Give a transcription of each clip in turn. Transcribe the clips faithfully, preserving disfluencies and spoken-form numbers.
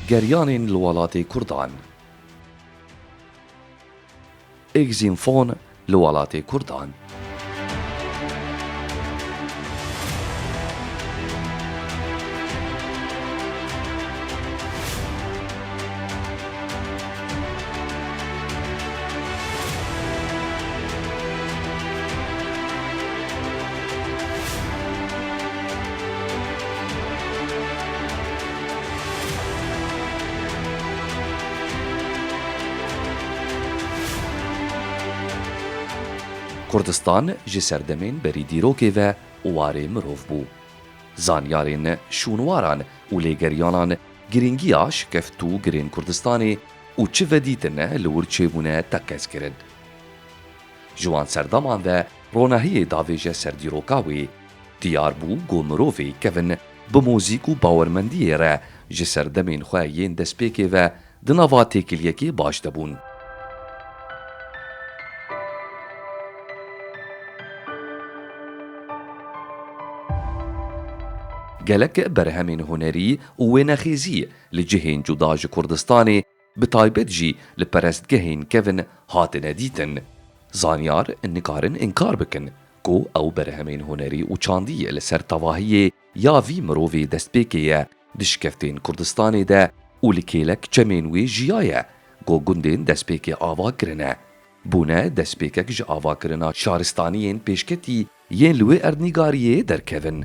Geryanên li welatê Kurdan. Êk Zînfon li welatê Kurdan. Kurdistan ji serdemên berî dîrokê ve warê mirov bû. Zanyarên şûnwaran û lêgeriyanan girîngiya şikeft û girên Kurdistanê û çi vedîtine li wir çêbûne teqez kirin. Ji wan serdeman ve ronahiyê davêje ser dîroka wê. Diyar bû ku mirovê kevin bi mozîk û bawermendiyê re ji serdemên xwe yên destpêkê ve di nava têkiliyekê baş de bûn. Gelek berhemên hunerî û wênexêzî li cihên cuda ji Kurdistanê, bi taybet jî li perestgehên kevin hatine dîtin. Zanyar nikarin înkar bikin ku ew berhemên hunerî û çandî li ser tevahiyê ya vî mirovê destpêkê ye di şikeftên Kurdistanê de û li kêlek çemên wê jiyaye ku gundên destpêkê ava kirine. Bûne destpêkek ji avakirina şaristaniyên pêşketî yên li wê erdnîgariyê derkevin.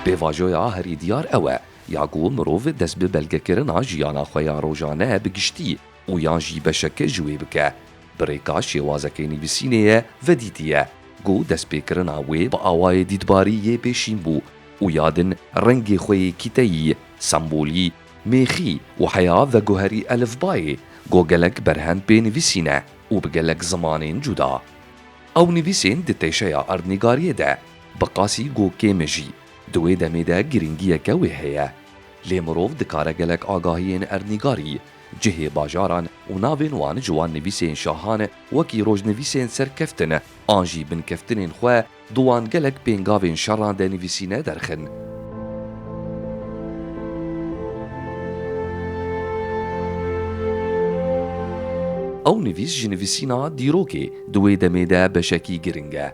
Pêvajoya herî diyar ew e, ya ku mirov dest bi belgekirina jiyana xwe ya rojane bi giştî û yan jî beşek ji wê bike. Bi rêka şêwazekê nivîsînê ye vedîtiye ku destpêkirina wê bi awayê dîtbarî yê pêşîn bû û ya din rengê xwe yê kîteyî, sembolî, mêxî û heya veguherî elifbayê ku gelek berhem pê nivîsîne û bi gelek zimanên cuda. Ew nivîsên di têşeya erdnîgariyê de bi qasî ku kêm e jî, di wê demê de girîngiyeke wê heye. Lê mirov dikare gelek agahiyên erdnîgarî, cihê bajaran û navên wan ji wan nivîsên şahan wekî rojnivîsên serkeftin an jî binkeftinên xwe di wan gelek pêngavên şeran de nivîsîne derxin. Ew nivîs ji nivîsîna dîrokê di wê demê de beşekî giring e.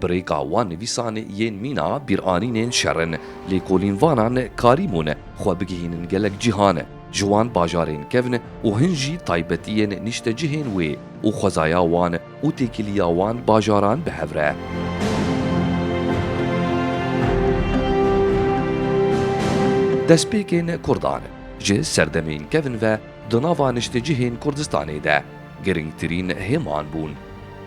Bi rêka wan nivîsan yên mîna bîranînên şer in, lêkolînvanan karî bûn xwe bigihînin gelek cîhan, ji wan bajarên kevn û hin jî taybetiyên niştecihên wê û xwezaya wan û têkiliya wan bajaran bi hev re. Destpêkên Kurdan ji serdemên kevn ve di nava niştecihên Kurdistanê de giringtirîn hêman bûn.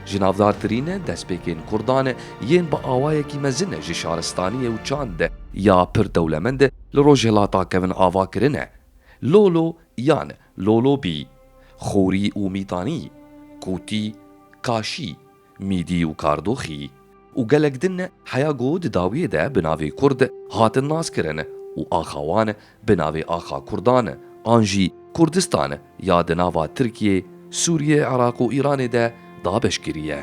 Ji navdartirîn destpêkên Kurdan yên bi awayekî mezin ji şaristaniyê û çand ya pir dewlemend li Rojhilata Kevn ava kirine, Lolo yan Lolobî, Xorî û Mîtanî, Kûtî, Kaşî, Mîdî û Kardoxî û gelek din heya ku di dawiyê de bi navê Kurd hatin naskirin û axa wan bi navê axa Kurdan an jî Kurdistan ya di nava Tirkiyê, Sûriyê, Iraq û Îranê de dabeş kiriye.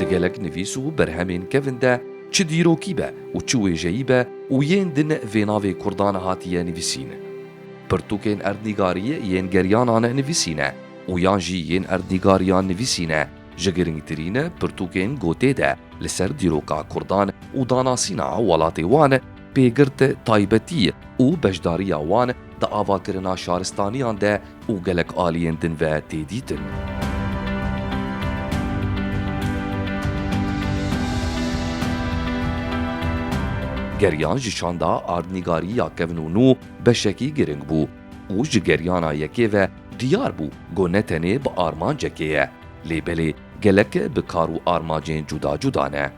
Di gelek nivîs û berhemên kevin de çi dîrokî be û çi wêjeyî be û yên din vê navê Kurdan hatiye nivîsîn. Pirtûkên erdnîgariyê yên geryanan nivîsîne û yan jî yên erdnîgariyan nivîsîne, ji giringtirîn pirtûkên gotê de li ser dîroka Kurdan û danasîna welatê wan, pêgirt taybetî û beşdariya wan di avakirina şaristaniyan de û gelek aliyên din ve tê dîtin. Geriyan ji çanda erdnîgarî ya kevn û nû beşekî giring bû û ji geryana yekê ve diyar bû ku ne tenê bi armancekê ye, lê belê gelek bi kar û armancên cuda cuda ne.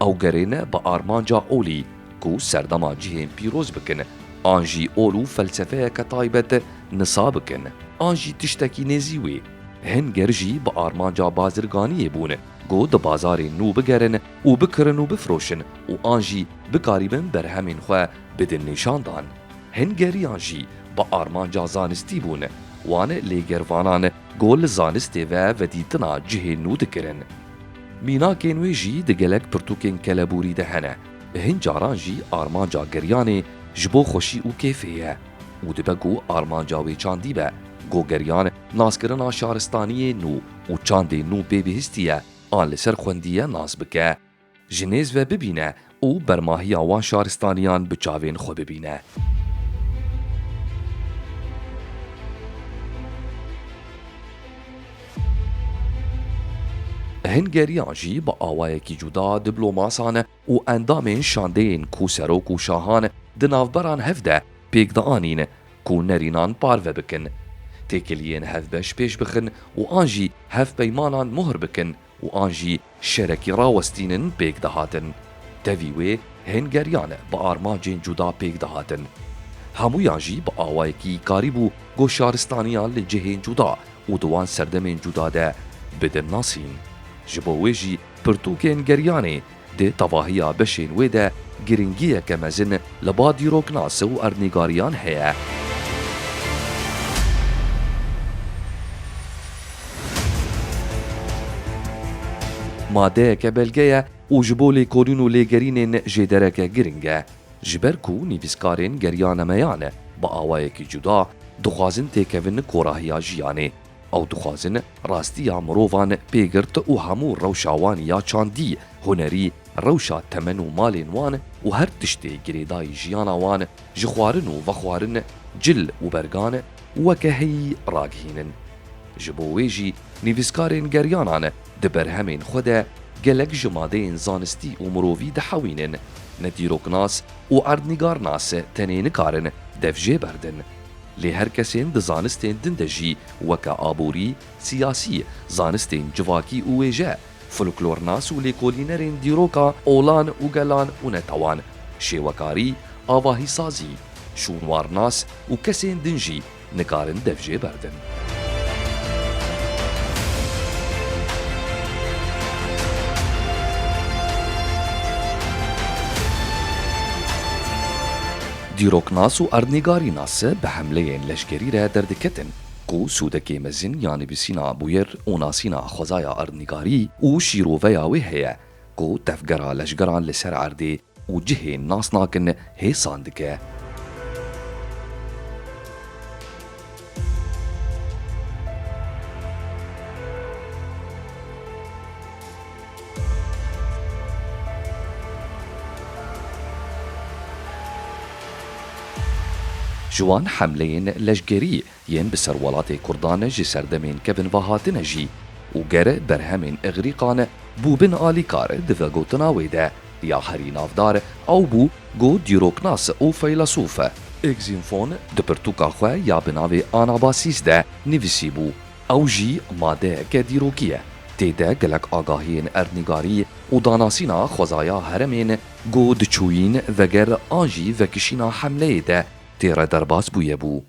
Ew gerê ne bi armanca olî ku serdema cihên pîroz bikin, an jî ol û felsefeyeke taybet nisa bikin, an jî tiştekî nêzî wê. Hin ger jî bi armanca bazirganiyê bûn ku di bazarên nû bigerin û bikirin û bifroşin û an jî bikarîbin berhemên xwe bidin nîşandan. Hin geriyan jî bi armanca zanistî bûn, wan lêgervanan ku li zanistê ve vedîtina cihên nû dikirin. Mînakên wê jî di gelek pirtûkên keleborî de hene. Hin caran jî armanca geriyanê ji bo xweşî û kêfê ye û dibe ku armanca wê çandî be, ku geriyan naskirina şaristaniyên nû û çandên nû pê bihîstiye an li ser xwendiye nas bike, ji nêz ve bibîne û bermahiya wan şaristaniyan bi çavên xwe bibîne. Hin geriyan jî bi awayekî cuda diplomasan û endamên şandeyên ku serok û şahan di navberan hev de pêk dianîn ku nerînan parve bikin, têkiliyên hevbeş pêş bixin û an jî hevpeymanan mohr bikin û an jî şerekî rawestînin pêk dihatin. Tevî wê hin geriyan bi armancên cuda pêk dihatin. Hemûyan jî bi awayekî karîbû ku şaristaniyan li cihên cuda û di wan serdemên cuda de bidin nasîn. Ji bo wê jî pirtûkên geriyanê di tevahiya beşên wê de giringiyeke mezin li ba dîroknas û erdnîgariyan heye. Madeyeke belge ye û ji bo lêkolîn û lêgerînên jêdereke giring e. Ji ber ku nivîskarên geriyanemeyan bi awayekî cuda dixwazin têkevin korahiya jiyanê. Ew dixwazin rastiya mirovan pêgirt û hemû rewşa wan ya çandî, hunerî, rewşa temen û malên wan û her tiştê girêdayî jiyana wan ji xwarin û vexwarin, cil û bergan weke heyî ragihînin. Ji bo wê jî nivîskarên geriyanan di berhemên xwe de gelek ji madeyên zanistî û mirovî dihewînin. Ne dîroknas û erdnîgarnas tenê nikarin dev jê berdin. Lê her kesên di zanistên din de jî weke aborî, siyasî, zanistên civakî û wêje, folklornas û lêkolînerên dîroka olan û gelan û netewan, şêwekarî, avahîsazî, şûnwarnas û kesên din jî nikarin dev jê berdin. Dîroknas û erdnîgarînas bi hemleyên leşkerî re derdiketin ku sûdekê mezin ya nivîsîna bûyer û nasîna xwezaya erdnîgarî û şîroveya wê heye ku tevgera leşgeran li ser erdê û cihên nas nakin hêsan dike. Ji wan hemleyên leşgerî yên bi ser welatê Kurdan ji serdemên kevin ve hatine jî û ger berhemên Îgrîqan bûbin alîkar di vegotina wê de ya herî navdar ew bû ku dîroknas û feylasûf Exînfon di pirtûka xwe ya bi navê Anabasîs de nivîsîbû. Ew jî madeyeke dîrokî ye. Tê de gelek agahiyên erdnîgarî û danasîna xwezaya heremên ku diçûyîn veger an jî vekişîna hemleyê de tê re derbas bûye bû.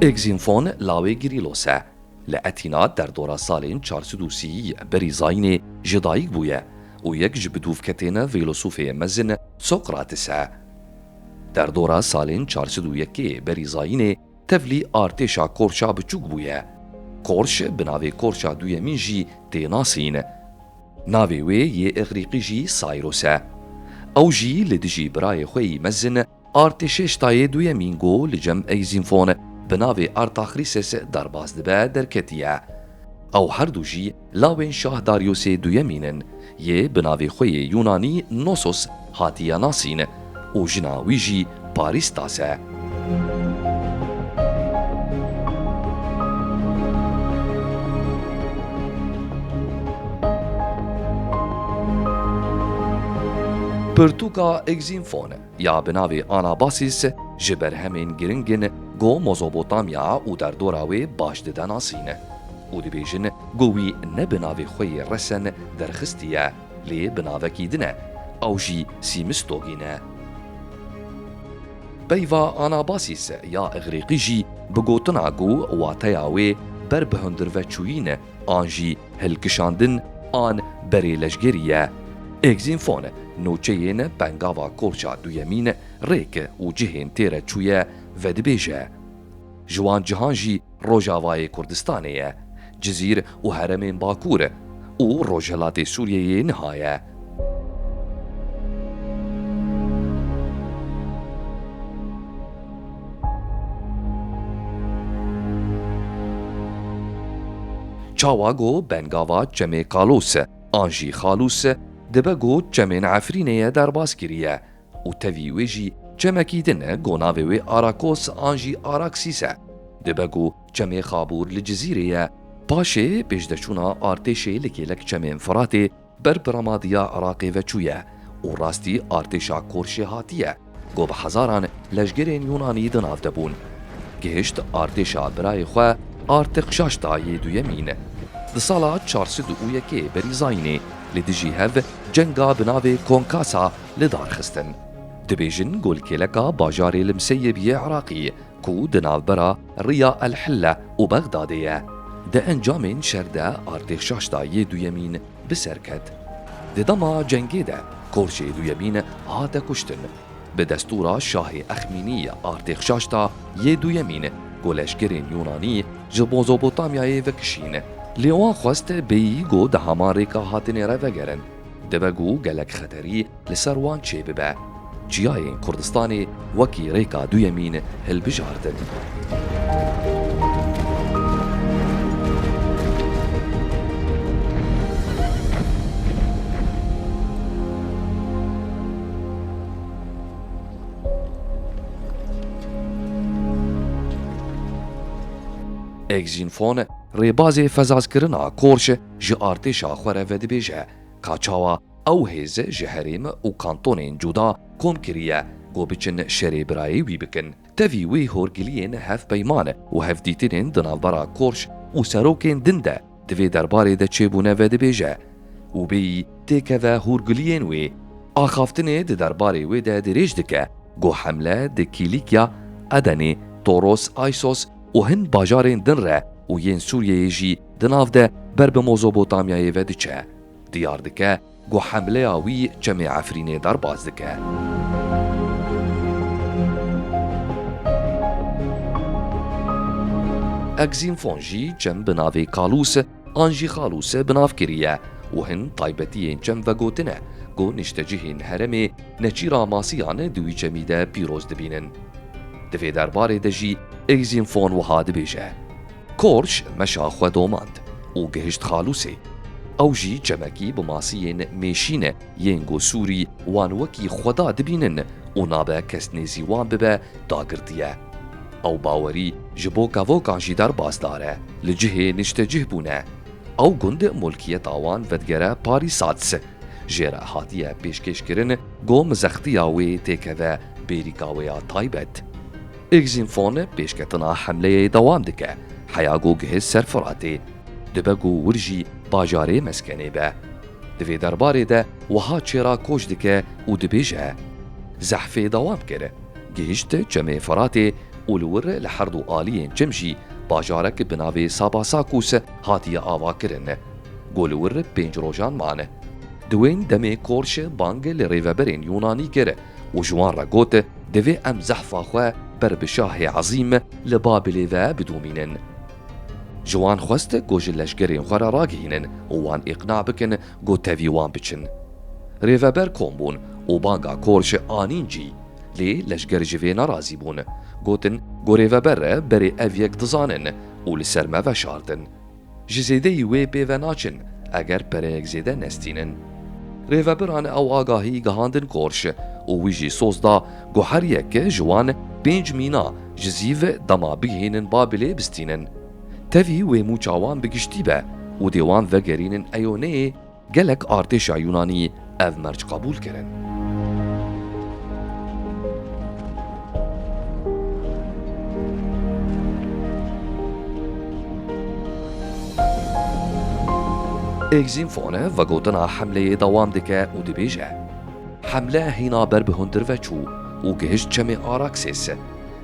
Egzînfon lawê Girîlos e. Li Etîna derdora salên çar sed û sî berî zayînê ji dayik bûye û yek ji bidûvketên fîlosofê mezin Sokratis e. Derdora salên çar sed û yekê berî zayînê tevlî artêşa Korşa biçûk bûye. Korş bi navê Korşa duyemîn jî tê nasîn. Navê wê yê îxrîqî jî Sayros e. Ew jî li dijî birayê xwe yî mezin Artêşêşta yê duyemîn ku li cem Egzînfon bi navê Artaxrîses derbas dibe derketiye. Ew her du jî lawên Şah Daryosê duyemîn in, yê bi navê xwe yê Yûnanî Nosos hatiye nasîn û jina wî jî Parîstas e. Pirtûka Egzînfon ya bi navê Anabasis ji berhemên giring in ku Mezopotamya û derdora wê baş dide nasîn û dibêjin ku wî ne bi navê xwe yê resen derxistiye, lê bi navekî din e, ew jî Sîmistogîn e. Peyva Anabasîs ya Îxrîqî jî bi gotina ku wateya wê ber bi hundirveçûyîn e, an jî hilkişandin an berê leşgerî ye. Egzînfon nûçeyên pengava Korça duyemîn, rêk û cihên tê re çûye vedibêje. Ji wan cihan jî Rojavayê Kurdistanê ye, Cizîr û herêmên Bakur û Rojhilatê Sûriyeyê niha ye. Çawa ku bengava çemê Kalûs an jî Xalûs dibe ku çemên Efrînê ye derbas kiriye û tevî wê jî çemekî din ku navê wê Arakos an jî Araksîs e. Dibe ku çemê Xabûr li Cizîrê ye. Paşê pêşdeçûna artêşê li kêlek çemên Firatê ber bi remadiya Iraqê ve çûye û rastî artêşa Korşê hatiye, ku bi hezaran leşgerên Yûnanî di nav de bûn. Gihişt artêşa birayê xwe Artixşaşta yê duyemîn. Di sala çar sed û yekê berî zayînê li dijî hev cenga bi navê Konkasa li dar xistin. Dibêjin ku li kêleka bajarê Limseyê biyê Iraqî, ku di navbera Riya El Hille û Bexdadê ye. Di encamên şer de Artêxşaşta yê duyemîn bi ser ket. Di dema cengê de Korşê duyemîn hate kuştin. Bi destûra Şahê Exmînî Artêxşaşta yê duyemîn ku leşkerên Yûnanî ji Mezopotamyayê vekişîn. Lê wan xwest bêyî ku di heman rêka hatinê re vegerin. Dibe ku gelek xeterî li ser wan çêbibe. Çiyayên Kurdistanê wekî rêka duyemîn hilbijardin. Egzînfon rêbazê fezazkirina Korş ji artêşa xwe re vedibêje ka çawa ew hêz ji herêm û kantonên cuda kom kiriye ku biçin şerê birayê wî bikin. Tevî wê hûrgiliyên hevpeyman û hevdîtinên di navbera Korş û serokên din de di vê derbarê de çêbûne vedibêje û bêyî têkeve hûrgiliyên wê. Axaftinê di derbarê wê de dirêj dike ku hemle di Kîlîkya, Edenê, Toros, Aysos û hin bajarên din re û yên Sûriyeyê jî di nav de ber bi Mezopotamyayê ve diçe. Diyar dike ku hemleya wî çemê Efrînê derbas dike. Egzînfon jî çem bi navê Kalûs an jî Xalûs bi nav kiriye û hin taybetiyên çem vegotine ku niştecihên herêmê neçîra masiyan di wî çemî de pîroz dibînin. Di vê derbarê de jî Egzînfon wiha dibêje. Korş meşa xwe domand û gihişt Xalûsê. Ew jî çemekî bi masiyên mêşîn e, yên ku Sûrî wan wekî xweda dibînin û nabe kes nêzî wan bibe, dagirtiye. Ew bawerî ji bo kevokan jî derbasdar e, li cihê niştecih bûne. Ew gund mulkiyeta wan vedigere Parîsats. Jê re hatiye pêşkêşkirin ku mizextiya wê têkeve bêrîka wê ya taybet. Egzînfon pêşketina hemleyê dewam dike, heya ku gihişt ser Firatê. Dibe ku wir jî bajarê meskenê be. Di vê derbarê de wiha çêra koç dike û dibêje, Zehfê dewam kir. Gihişt çemê Firatê û li wir li her du aliyên çem jî bajarek bi navê Sabasakus hatiye avakirin. Ku li wir pênc rojan man. Di wên demê Korş bang li rêveberên Yûnanî kir û ji wan re got, divê em zehfa xwe ber bi şahê ezîm li Babilê ve bidomînin. Ji wan xwest ku ji leşkerên xwe re ragihînin û wan îqna bikin ku tevî wan biçin. Rêveber kom bûn û banga Korş anîn cî. Lê leşker ji vê nerazî bûn. Gotin, ku rêveber e, berê ev yek dizanin û li ser me veşartin. Ji zêdeyî wê pê ve naçin, eger pereyek zêde nestînin. Rêveberan ew agahî gihandin Korş û wî jî soz da, ku her yek ji wan pênc mîna ji zîv dema bigihînin Babilê bistînin. Tevî wê mûça wan bi giştî be û dê wan vegerînin Eyoneyê. Gelek artêşa Yûnanî ev merc qebûl kirin. Egzînfone vegotina hemleyê dewam dike û dibêje, hemle hîna ber bi hundir ve çû û gihişt çemê Araksês.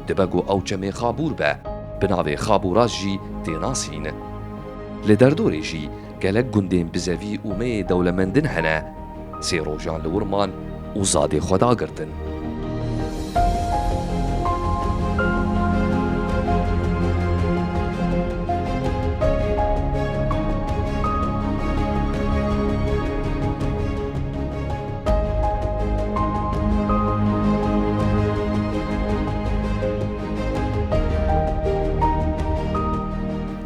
Dibe ku ew çemê Xabûr be, bi navê Xabûras jî tê nasîn. Li derdorê jî gelek gundên bizevî û meyê dewlemendin hene. Sê rojan li wir man û zadê xwe dagirtin.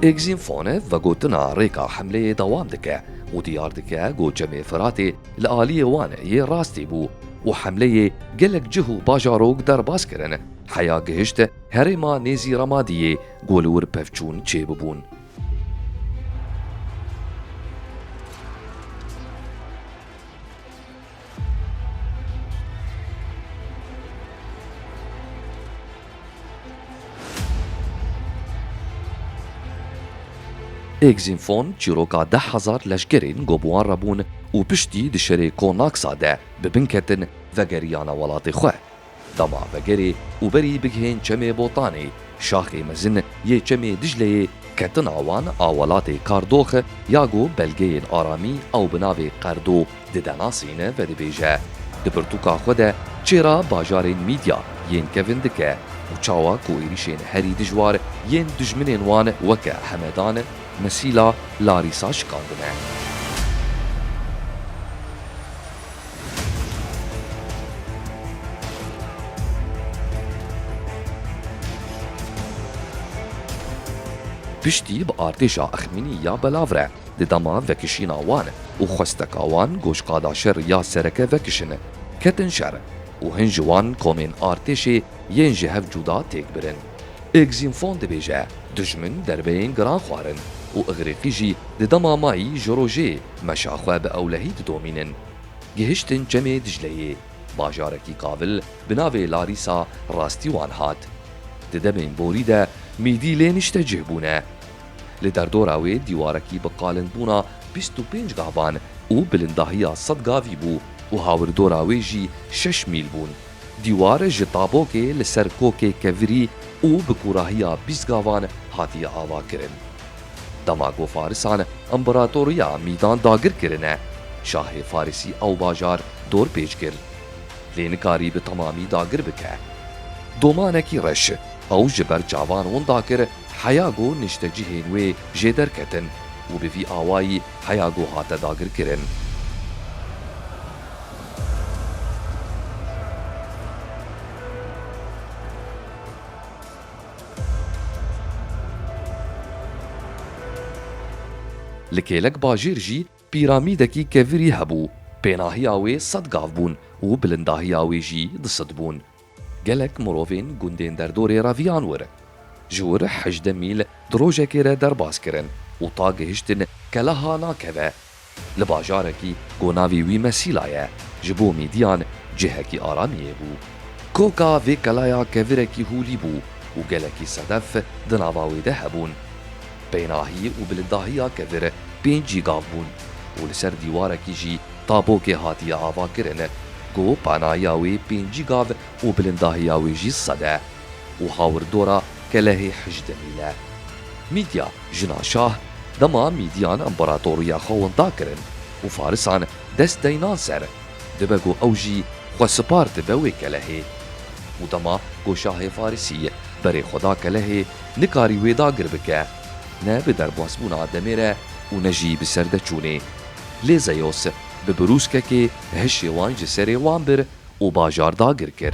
Egzînfone vegotina rêka hemleyê dewam dike û diyar dike ku çemê Firatê li aliyê wan yê rastî bû û hemleyê gelek cih û bajarok derbas kirin, heya gihişt herêma nêzî Ramadiyê ku li wir pevçûn çêbibûn. Egzînfon çîroka deh hezar leşkerên ku bi wan re bûn û piştî di şerê Konaksa de bi bin ketin vegeriyane welatê xwe. Dema vegerê û berî bigihên çemê Botanê, şaxê mezin yê çemê Dicleyê, ketina wan a welatê Kardox ya ku belgeyên aramî ew bi navê Qerdo dide nasîn ve dibêje, di pirtûka xwe de çêra bajarên Mîdya yên kevin dike û çawa ku êrîşên herî dijwar yên dijminên wan weke Hemedan, Mesîla, Larîsa şikandine. Piştî bi artêşa Exmînî ya belav re di dema vekişîna wan û xwesteka wan ku ji qada şer ya sereke vekişin, ketin şer û hin ji wan komên artêşê yên ji hev cuda têk birin. Egzînfon dibêje, dijmin derbeyên giran xwarin û Îgrîqî jî di dema mayî ji rojê meşa xwe bi ewlehî didomînin. Gihiştin çemê Dicleyê, bajarekî kavil bi navê Larîsa rastî wan hat. Di demên borî de Mîdî lê niştecih bûne. Li derdora wê dîwarekî bi qalindbûna bîst û pênc gavban û bilindahiya sed gavî bû û hawirdora wê jî şeş mîl bûn. Dîwar ji tabokê li ser kokê kevirî û bi kûrahiya bîst gavan hatiye avakirin. Dema ku Farisan împaratoriya Mîdan dagir kirine, şahê Farisî ew bajar dorpêç kir. Lê nikarî bi temamî dagir bike. Domanekî reş, ew ji ber çavan winda kir, heya ku niştecihên wê jê derketin û bi vî awayî heya ku hate dagirkirin. Li kêlek bajêr jî pîramîdekî kevirî hebû. Pênahiya wê sed gav bûn û bilindahiya wê jî du sed bûn. Gelek mirovên gundên derdorê reviyan wir. Ji wir hejdeh mîl di rojekê re derbas kirin û ta gihiştin keleha nakeve. Li bajarekî ku navê wî Mesîla ye, ji bo Mîdiyan cihekî aramiyê bû. Koka vê kelaya kevirekî hûlî bû û gelekî sedef di nava wê de hebûn. Pênahî û bilindahiya kevir pêncî gav bûn û li ser dîwarekî jî tabokê hatiye avakirin ku panahiya wê pêncî gav û bilindahiya wê jî sed e. û hawirdora kelehê hej demîne. Mîdya, jina şah, dema Mîdiyan împaratoriya xwe winda kirin û Farisan dest deynan ser, dibe ku ew jî xwe sipar dibe wê kelehê. Û dema ku şahê Farisî berê xwe da kelehê, nikarî wê dagir bike, ne bi derbasbûna demê re û ne jî bi serdeçûnê. Lê Zeyos bi birûskekê hişê wan ji serê wan bir û bajar dagir kir.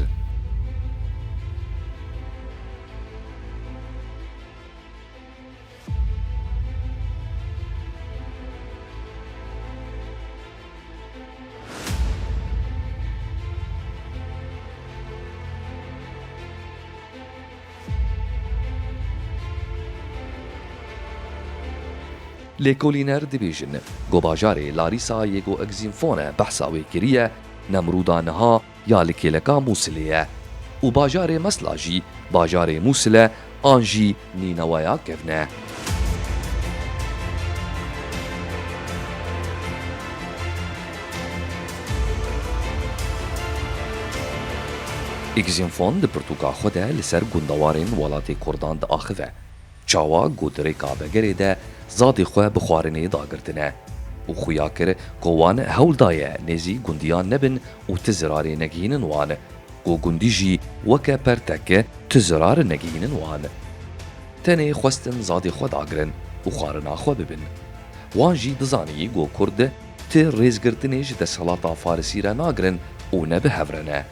Lêkolîner dibêjin ku bajarê Larîsa yê ku Egzînfone behsa wê kiriye, Nemrûda niha ya li kêleka Mûsilê ye û bajarê Mesla jî bajarê Mûsil e an jî Nîneweya kevn e. Egzînfon di pirtûka xwe de li ser gundewarên welatê Kurdan diaxive. Çawa ku di rêka Begerê de zadê xwe bi xwarinê dagirtine û xuya kir ku wan hewl daye nêzî gundiyan nebin û ti zirarê negihînin wan, ku gundî jî weke pertek ti zirar negihînin wan. Tenê xwestin zadê xwe dagirin û xwarina xwe bibin. Wan jî dizanî ku Kurd ti rêzgirtinê ji desthilata Farisî re nagirin û ne bi hev re ne.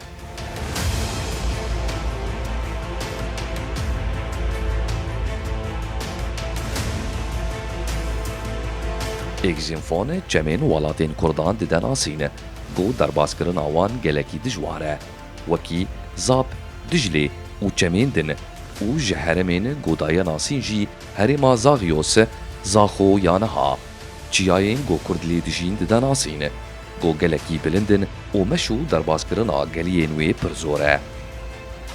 Egzînfon çemên welatên Kurdan dide nasîn, ku derbaskirina wan gelekî dijwar e, wekî Zap, Diclê û çemên din û ji herêmên ku daye nasîn jî herêma Zaxyos, Zaxo ya niha. Çiyayên ku Kurd lê dijîn dide nasîn, ku gelekî bilind in û meş û derbaskirina geliyên wê pir zor e.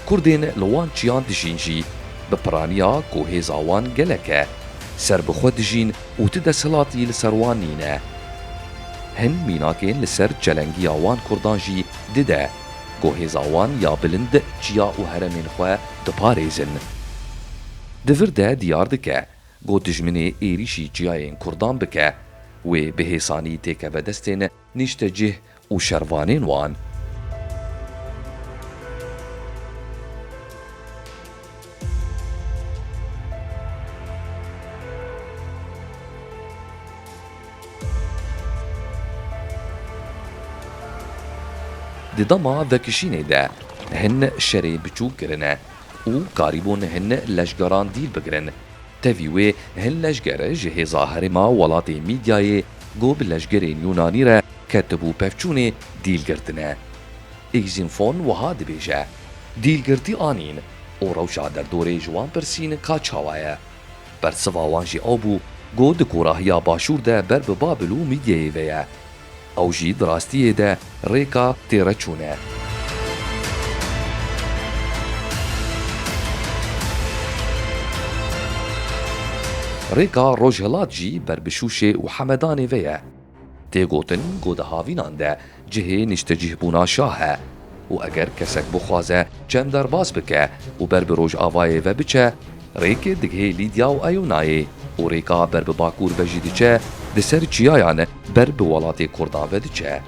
Kurdên li wan çiyan dijîn jî bi piraniya ku hêza wan gelek e, serbixwe dijîn û ti desthilatî li ser wan nîne. Hin mînakên li ser çelengiya wan Kurdan jî dide, ku hêza wan ya bilind çiya û herêmên xwe diparêzin. Di vir de diyar dike, ku dijminê êrîşî çiyayên Kurdan bike, wê bi hêsanî têkeve destên niştecih û şervanên wan. Di dema vekişînê de hin şerê biçûk kirine û karîbûn hin leşgeran dîl bigirin. Tevî wê hin leşger ji hêza herêma welatê Mîdyayê ku bi leşgerên Yûnanî re ketibû pevçûnê dîl girtine. Îgzînfon wiha dibêje, dîlgirtî anîn û rewşa derdorê ji wan pirsîn ka çawa ye. Bersiva wan jî ew bû ku di korahiya başûr de ber bi Babil û Mîdyeyê ve ye. Ew jî di rastiyê de rêka têreçûn e. Rêka rojhilat jî ber bi Şûşê û Hemedanê ve ye. Tê gotin ku di havînan de cihê niştecihbûna şah e û eger kesek bixwaze çem derbas bike û ber bi rojavayê ve biçe, rêk digihê Lîdya û Eyûnayê û rêka ber bi bakur ve jî diçe, di ser çiyayan ber bi welatê Kurdan ve diçe.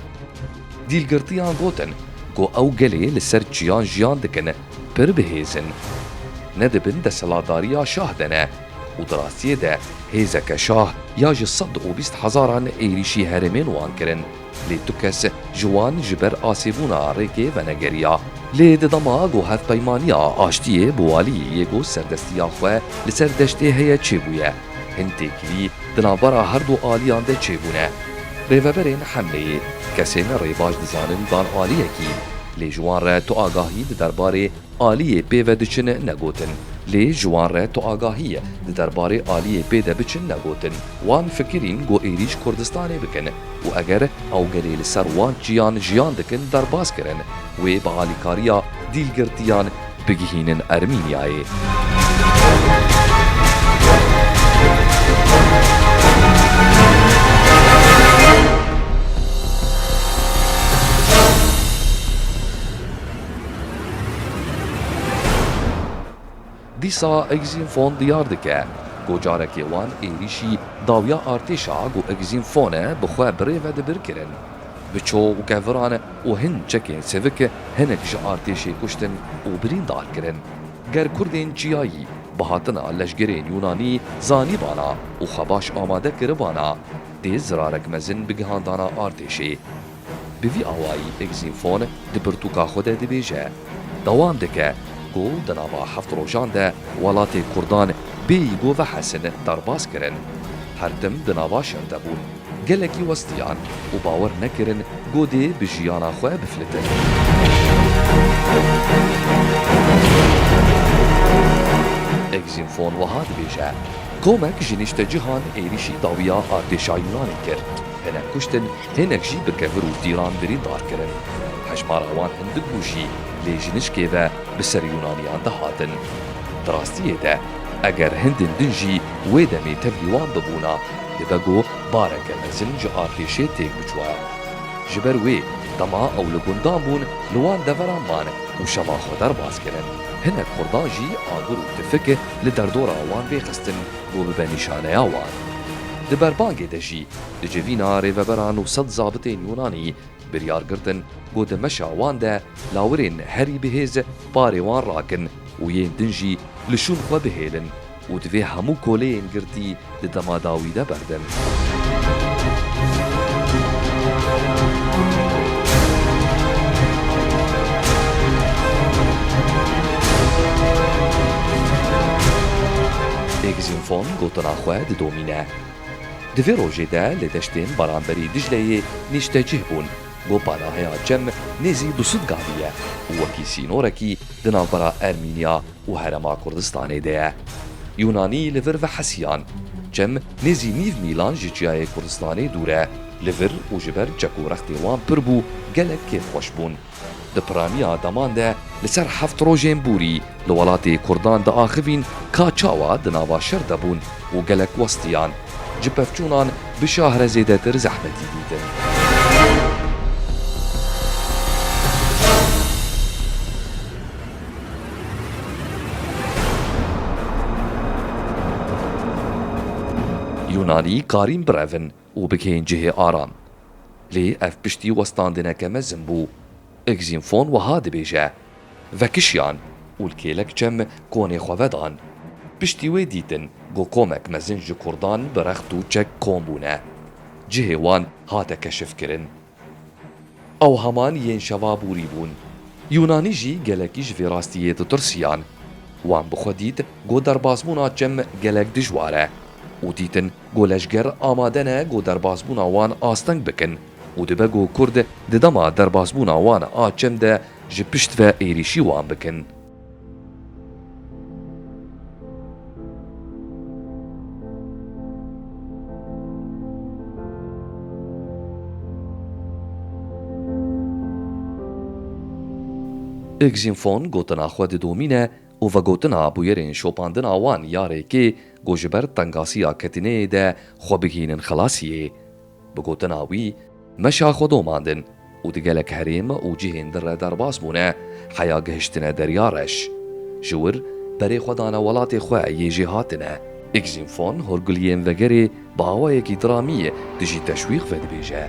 Dîlgirtiyan gotin ku ew gelê li ser çiyan jiyan dikin pir bi hêz in. Ne di bin desthilatdariya şah de ne û di rastiyê de hêzeke şah ya ji sed û bîst hezaran êrîşî herêmên wan kirin. Lê tu kes ji wan ji ber asêbûna rêkê venegeriya. Lê di dema ku hevpeymaniya aştiyê bi walî yê ku serdestiya xwe li ser deştê heye çêbûye, hin têkilî di navbera her du aliyan de çêbûne. Rêveberên hemleyê kesên rêbaş dizanin dan aliyekî, lê ji wan re tu agahî di derbarê aliyê pê ve diçin negotin. Lê ji wan re tu agahî di derbarê aliyê pê de biçin negotin. Wan fikirîn ku êrîş Kurdistanê bikin û eger ew gelê li ser wan çiyan jiyan dikin derbas kirin, wê bi alîkariya dîlgirtiyan bigihînin Ermîniyayê. Dîsa Exînfon diyar dike ku carekê wan êrîşî dawiya artêşa ku Exînfone bi xwe bi rê ve dibir kirin. Bi ço û keviran û hin çekên sivik hinek ji artêşê kuştin û birîndar kirin. Ger kurdên çiyayî bi hatina leşgerên Yûnanî zanîbana û xwe baş amade kiribana, dê zirarek mezin bigihandana artêşê. Bi vî awayî Exînfon di pirtûka xwe de dibêje, dewam dike ku di nava heft rojan de welatê kurdan bêyî ku vehesin derbas kirin. Her tim di nava şer de bûn. Gelekî westiyan û bawer nekirin ku dê bi jiyana xwe biflitin. Exînfon wiha dibêje, komek ji niştecihan êrîşî dawiya artêşa Yûnanê kir. Hinek kuştin, hinek jî bi kevir û tîran birîndar kirin. Hejmara wan hindik bû jî, lê ji nişkê ve bi ser Yûnaniyan dihatin. Di rastiyê de, eger hindên din jî wê demê tevlî wan bibûna, dibe ku bareke mezin ji artêşê têk biçûya. Ji ber wê dema ew li gundan bûn, li wan deveran man û şeva xwe derbas kirin. Hinek kurdan jî agir û tifik li derdora wan vêxistin ku bibe nîşaneya wan. Di berbangê de jî di civîna rêveberan û sed zabitên Yûnanî biryar girtin ku di meşa wan de lawirên herî bihêz parê wan rakin û yên din jî li şûn xwe bihêlin û divê hemû koleyên girtî di dema dawî de berdin. Exînfon gotina xwe didomîne. Di vê rojê de li deştên beramberî Dicleyê nîştecih bûn, ku panaheya çem nêzî du sed gavî ye û wekî sînorekî di navbera Ermîniya û Herêma Kurdistanê de ye. Yûnanî li vir vehesiyan, çem nêzî nîv mîlan ji çiyayê Kurdistanê dûr e. Li vir û ji ber çek û rextê wan pir bû, gelek kêfxweş bûn. Di piraniya deman de li ser heft rojên borî li welatê kurdan diaxivîn ka çawa di nava şer de bûn û gelek westiyan. Ji pevçûnan bi şahre zêdetir zehmetî dîtin. Yûnanî karîn birevin û bigihên cihê aram. Lê ev piştî westandineke mezin bû. Exînfon wiha dibêje, vekişiyan û li kêlek çem konê xwe vedan. Piştî wê dîtin ku komek mezin ji kurdan bi rext û çek kom bûne. Cihê wan hate keşifkirin. Ew heman yên şeva borî bûn. Yûnanî jî gelekî ji vê rastiyê ditirsiyan. Wan bi xwe dît ku derbasbûna çem gelek dijwar e û dîtin ku leşger amade ne ku derbasbûna wan asteng bikin û dibe ku kurd di dema derbasbûna wan a çem de ji pişt ve êrîşî wan bikin. Exînfon gotina xwe didomîne û vegotina bûyerên şopandina wan ya rêkê ku ji ber tengasiya ketineyê de xwe bigihînin xelasiyê. Bi gotina wî, meşa xwe domandin û di gelek herêm û cihên din re derbas bûne, heya gihiştine Derya Reş. Ji wir berê xwe dane welatê xwe yê jêhatine. Exînfon holguliyên vegerê bi awayekî dramî dijî teşwîq ve dibêje.